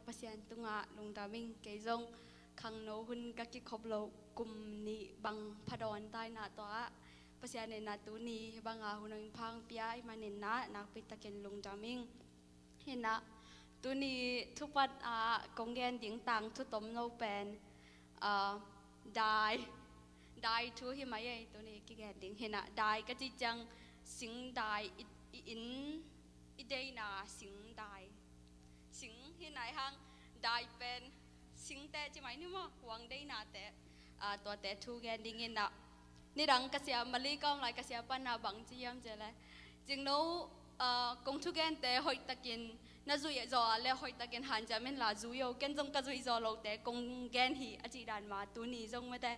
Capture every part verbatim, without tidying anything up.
Pasian tungah lungdam ing. Kei zong khangno hun ka kikhop loh kum nih bang phadawn taina tua ah Pasian in a tuni banga hun hong phangpia i manin a nakpi takin lungdam ing. Hinah tuni thupat ah kong gen ding tangthu tomno pen ah, dai dai thu hi mai ei. Tuni kigen ding hinah dai ka ci ciang sing dai i, i inn i deina sing dai. Sing hinah hang dai pen singte ci mai ni maw, huang deinate ah, tuate thu gen ding hinah. Nidang ka sia Mali ka om lai ka sia panah bang ci hiam ci le cingno ah, kong thugente hoihtakin na zuih zawh ah le hoihtakin hanciam in la zui o. Ken zong ka zuih zawh lote kong gen hi a cih dan mah tuni zong mate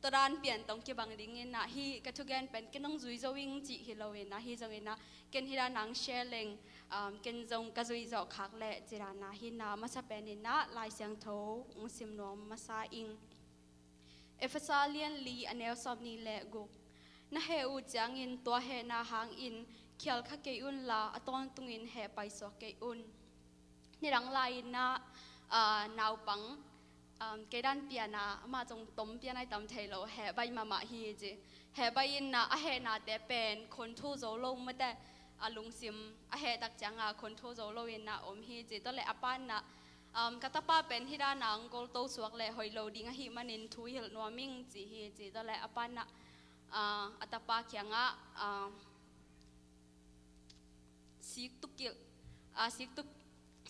tua dan pian tong kibang dingin ah hi ka thugen pen ken hong zui zo ing cih hi loin ah hi zongin ah ken hi dan ang share leng um, ken zong ka zuih zawh khak le cih dan ah hi na masa penin ah Lai Siangtho hong sim nuam masa ing. Efesa lian li a neu sawm nih le guk. Na heh uh ciangin tua hehna hangin khial kha kei un la a tawntungin heh paisuak kei un. Nidang lai-in ah ah, naupang um, kei dan pian ah amah zong tom pian ai tam thei lo heh baih mahmah hi ci. Heh baih in ah a hehnate pen khon thu zo lo mate a lungsim a heh tak ciang ah khon thu zo lo in ah om hi ci. Tua le a pan ah um, ka tapa pen hi dan ah ang kol to suak le hoih lo ding ahih manin thu hilh nuam ing ci hi ci. Tua le a pan ah ah, a tapa kiangah ah, siktukilh ah, siktuk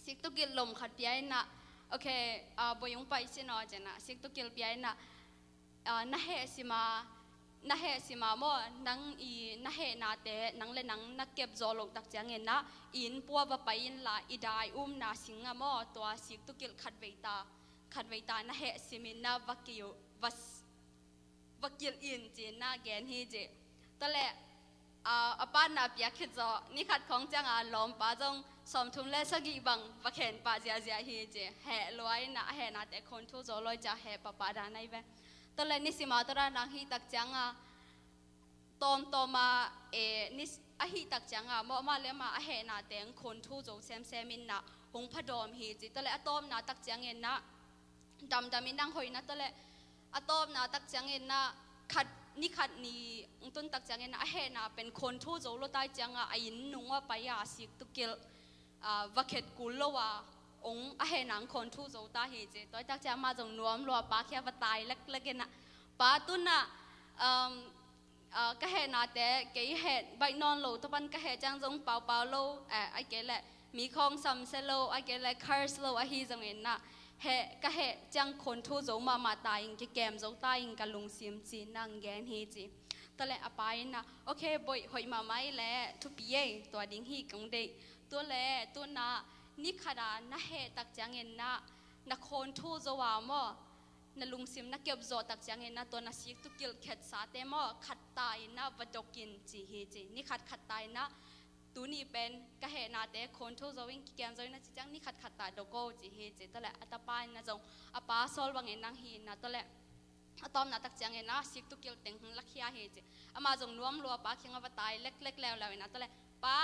siktukilh lom khat pia in ah okay ah, boyung pai sin aw ci in ah siktukilh pia in ah ah, na heh sima na heh sima maw nang i na hehnate nang le nang na kep zawh loh tak ciangin ah i inn pua va pai in la i dai umna sing ah maw tua siktukilh khat veita khat veita na heh simin ah va kiu va s- va kilh in ci in ah gen hi ci. Tua le ah, a pan ah piak khit zawh ni khat khawng ciang ah lawmpa zong sawmthum le sagih bang va khen pah ziahziah hi ci. Heh lua in ah a hehnate khon thu zo lo i ci a heh pahpah dan ahi ve. Tua le nisim ah tua dan ang hi tak ciang ah tawmtawm ah eh, nis, ahih tak ciang ah maw amah le amah a hehnate ang khon thu zo semsem in ah hong phadawm hi ci. Tua le a tawpna tak ciangin ah damdam in ang hoihna tua le a tawpna tak ciangin ah khat ni khat ni ang tun tak ciangin ah a hehna pen khon thu zo lo tai ciang ah a inn nung ah pai ah siktukilh ah, va khet kul lo ah ong a hehna ang khon thu zo ta hi ci. Tua tak ciang amah zong nuam lua pa kia va tai leklek in ah pa tun ah um, ah, ka hehnate kei heh baih nawn lo tua pan ka heh ciang zong paupau lo eh, ai kei le mi khawng samsia lo ai kei le curse lo ahi zongin ah heh ka heh ciang khon thu zo mahmah ta ing kikem zo ta ing ka lungsim ci in ang gen hi ci. Tua le a pa in ah okay boih hoih mahmah i le thupi ei tua ding hi kong deih. Tua le tun ah ni khat ah na heh tak ciangin ah na khon thu zo ah maw na lungsim na kep zawh tak ciangin ah tua na siktukilh khetsate maw khat ta in ah va dok in ci hi ci. Ni khat khat ta in ah tuni pen ka hehnate khon thu zo in kikem zo in ah ci ciang ni khat khat ta dok o ci hi ci. Tua le a tapa in ah zong a pa sawl bangin ang hi in ah tua le a tawpna tak ciangin ah siktukilh teng hong lakhia hi ci. Amah zong nuam lua pa kiang ah va tai leklek leuleu in ah tua le pa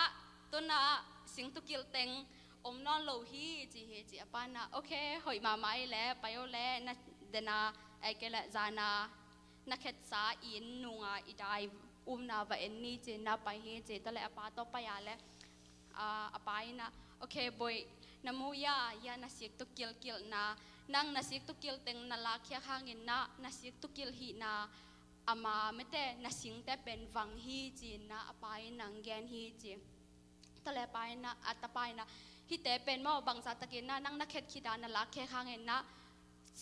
tun ah singtukilh teng om nawn lo hi ci hi ci. A pa in ah okay hoih mahmah i le pai o le na dena ai kei le zana na khetsa i inn nung ah i dai umna va en ni ci in ah pai hi ci. Tua le a pa tawh pai ah le ah, a pa in ah okay boih na mu ia ia na siktukilh kilhna nang na siktukilh teng na lakkhiak hangin ah na siktukilh hihna ama mete na singte pen vang hi ci in ah a pa in ang gen hi ci. Tua le a pa in ah a tapa in ah hihte pen maw bangzah takin ah nang na khet khit ah na lakkhiak hangin ah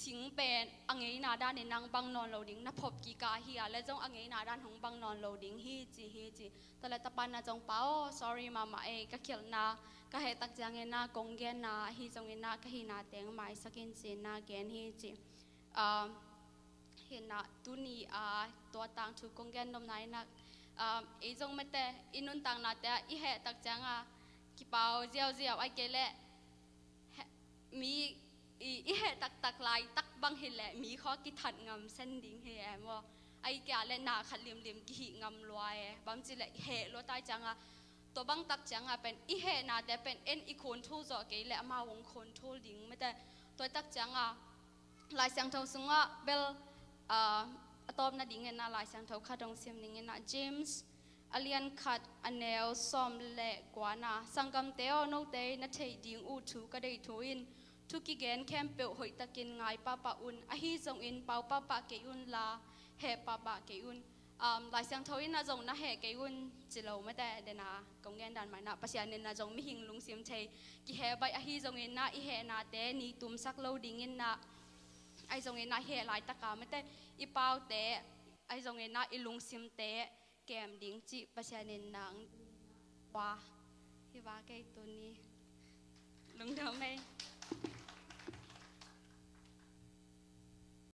sing pen a ngeina danin ang bang nawn lo ding na phop kik ah hi ah le zong a ngeina dan hong bang nawn lo ding hi ci hi ci. Tua le tapa in ah zong pa aw sorry mahmah ei ka kilhna ka heh tak ciangin ah kong genna ahi zongin ah ka hihna teng maisak in ci in ah gen hi ci. Um, hi in ah tuni ah tua tangthu kong gen nopna in ah um, ei zong mete i nuntaknate ah i heh tak ciang ah kipau ziauziau ai kei le heh, mi i, i heh taktak laitak bang hi leh mi khua kithat ngam sen ding hi e maw. Ai kia le na khat limlim kihih ngam lua e bang ci le heh lua tai ciang ah Tua bang tak cianga pen i hehnate pen en i khun thul zawh kei le amau hong khun thul ding mete. Tua tak cianga Lai Siangtho sungah bel, ah, a tawpna dingin ah Lai Siangtho khat hong sim dingin ah James a lian khat a neu sawm le kuana, "Sanggamte aw, note na theih ding uh thu ka deih thu in, thu kigen khempeuh hoihtakin ngai pahpah un, ahi zongin pau pahpah kei un la, heh pahpah kei un." Um, Lai Siangtho in ah zong na heh kei un ci lo mete, dena kong gen dan maina Pasian in ah zong mihing lungsim thei kiheh baih, ahi zongin ah i hehnate ni tumsak lo dingin ah, ahi zongin ah heh laitaka mete i paute, ahi zongin ah i lungsimte kem ding cih Pasian in nang wa hi va kei tuni lungdam ei.